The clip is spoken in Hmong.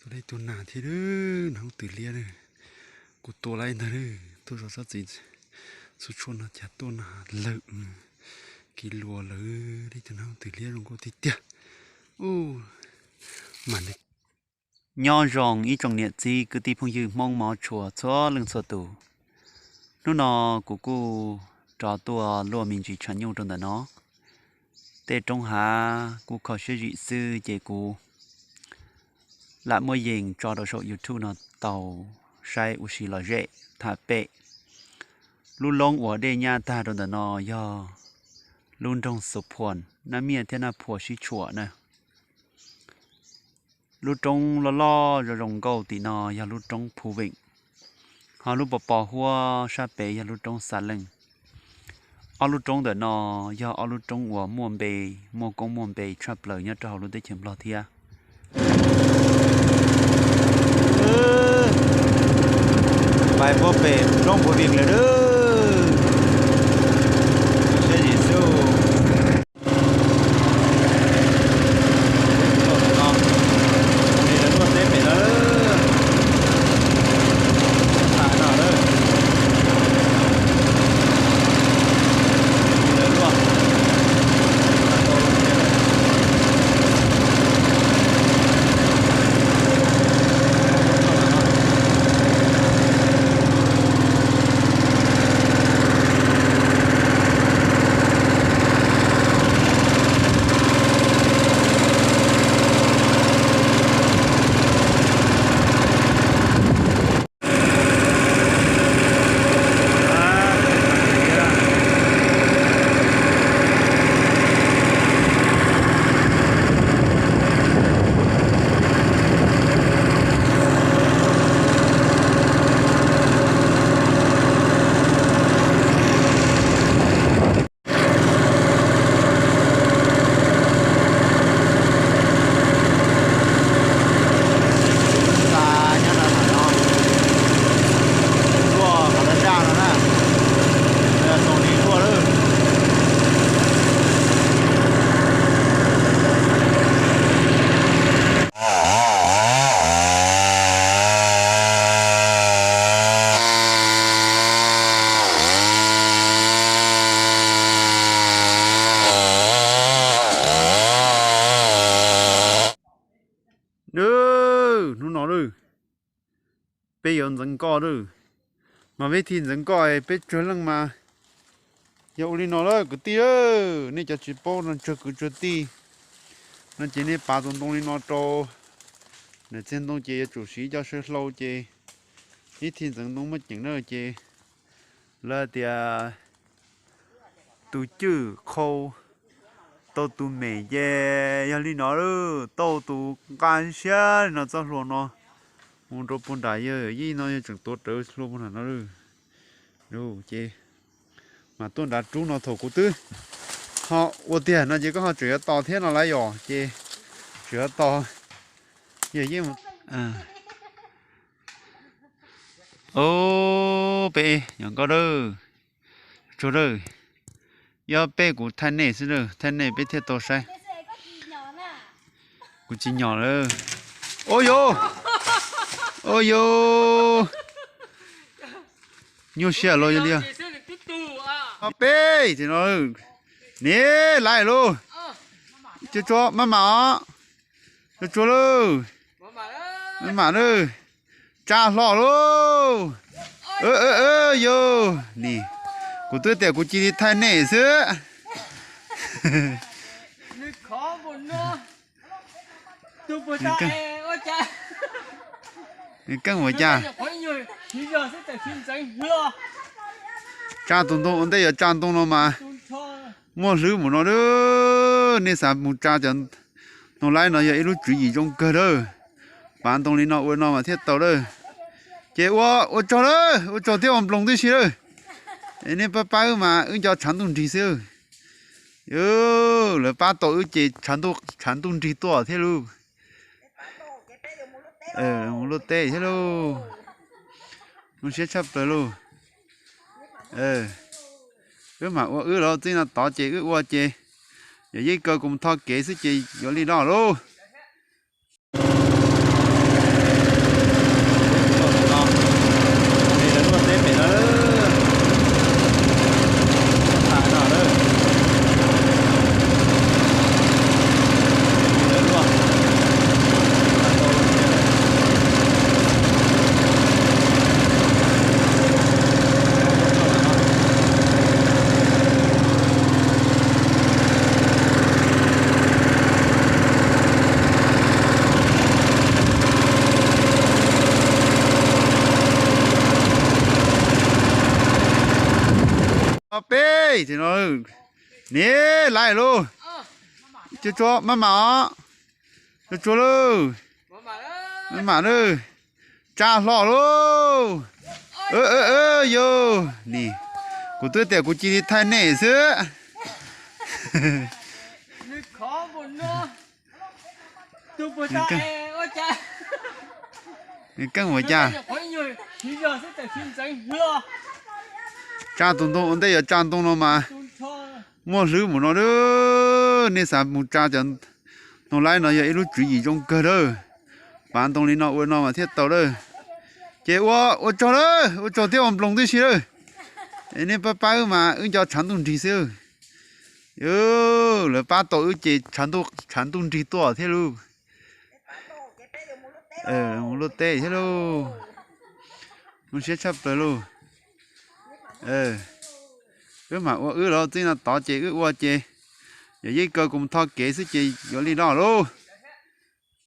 Dej tuaj nag thiab, nag hauv twm liab, kuv tua lawm ntag, tuaj zov tsob txiv txhua tshuaj no cas tuaj nag lawm, kev luas lawm, dej tuaj nag hauv twm liab zoo nkauj tiag tiag. Ub, mas nyob zoo ib tsoom niam txiv kwv tij phooj ywg Hmoob mov tshua txhua leej txhua tus. Hnub no kuv kuj rov tuaj luaj me ntsis tshav nyuj rau ntawm no. Tej roob hav kuj kho siab zim xwb ces kuv lam muab yees tso rau saum YouTube no tau saib ua si lom zem tham pem. Lub loob uas dej nyab tag rau ntawm no yog lub nroog Xus Phuas, Nab Miaj thiab Nab Phuas sib tshuam na. Lub roob loj loj zoo zoo nkauj tim no yog lub roob Phu Veem, ho lub pos pos huab sab pem yog lub roob Xa Leej. Ob lub roob ntawm no yog ob lub roob uas muaj npe, muaj koob muaj npe tshaj plaws nyob rau hauv lub teb chaws Nplog thiab. Pais puag pem roob Phu Veem lawm. Hnub no lawm, peb yuav ntxeev nkoj lawm. Mas vib thi ntxeev nkoj peb tsawg leej mas yog ua li no lawm kwv tij, nej cov tsis paub no tsawg kwv tsawg tij no ces nej pav tus ntoo li no rau nram txiag ntoo ces yuav tsum siv cov saw hlau ces ib thi ntxeev ntoo muaj ceem na ces lawv tias tus cwj qhau tau tus mem ces yog li no lawm, tau tus nqa siab li no txoj hlua no mus rau puag nram yawg yij no yog tseem tuav rawv hlua puag nram no lawm. Ces mas tuaj nrad rub no thaum kuv twb ho ua tiag no ces koj ho tseem yuav tos thiab no lawm yom, ces tseem yuav tos. Yog yeej mus. Au, peb nyuam nkauj lawm, tsuag lawm. Yog peb kuv thaij nej xwb lawm, thaij nej peb thiaj tau saib. Kuv tsis nyom lawm. Au yau, au yau, nyuaj siab los yog li. Peb no, niam laiv lauj, tsuag tsuag maj mam os, tsuag tsuag lauj, maj mam lauj, tsa hlo lauj. Yau, ni, kuv twb tias kuv cia li thaij nej xwb. Nws keej ua cas? Tsa tus ntoo ua ntej yuav tsa ntoo no mas muaj hlwb mus no lawm. Nej xav mus tsa cov ntoo laib no yog ib lub tswv yim zoo kawg lawm. Pav ntoo li no ua no mas thiaj tau lawm. Ces ua, ua tsaug lawm, ua tsaug thiab ua nploos tib si lawm. Nej pab pab wb mas wb nco tshav ntuj nrig xwb. Lawv pab tau wb ces tshav ntuj nrig tuaj thiab lauj. Mus luaj teb thiab lauj. Zoo siab tshaj plaws lauj. Wb mam ua wb los txij no tod ces wb ua ces yog yeej kaw kuv mus tho kev xwb ces yuav li no lauj. Niam, laiv lauj. Tsuag tsuag maj mam os. Tsuag tsuag lauj. Maj mam lauj. Tsa hlo lauj. Yog, kuv twb tias kuv cia li thaij nej xwb. Nws keej ua cas? Tsa tus ntoo ua ntej, yuav tsa ntoo no mas muaj hlwb mus no lawm. Nej xav mus tsa cov ntoo laib no yog ib lub tswv yim zoo kawg lawm. Pav ntoo li no ua no mas thiaj tau lawm. Ces ua, ua tsaug lawm, ua tsaug thiab ua nploos tib si lawm. Nej pab pab wb mas wb nco tshav ntuj nrig xwb. Lawv pab tau wb ces tshav ntuj nrig tuaj thiab lauj. Mus luaj teb thiab lauj. Zoo siab tshaj plaws lauj. Wb mam ua wb los txij no tod ces wb ua ces yog yeej kaw kuv mus tho kev xwb ces yuav li no lauj.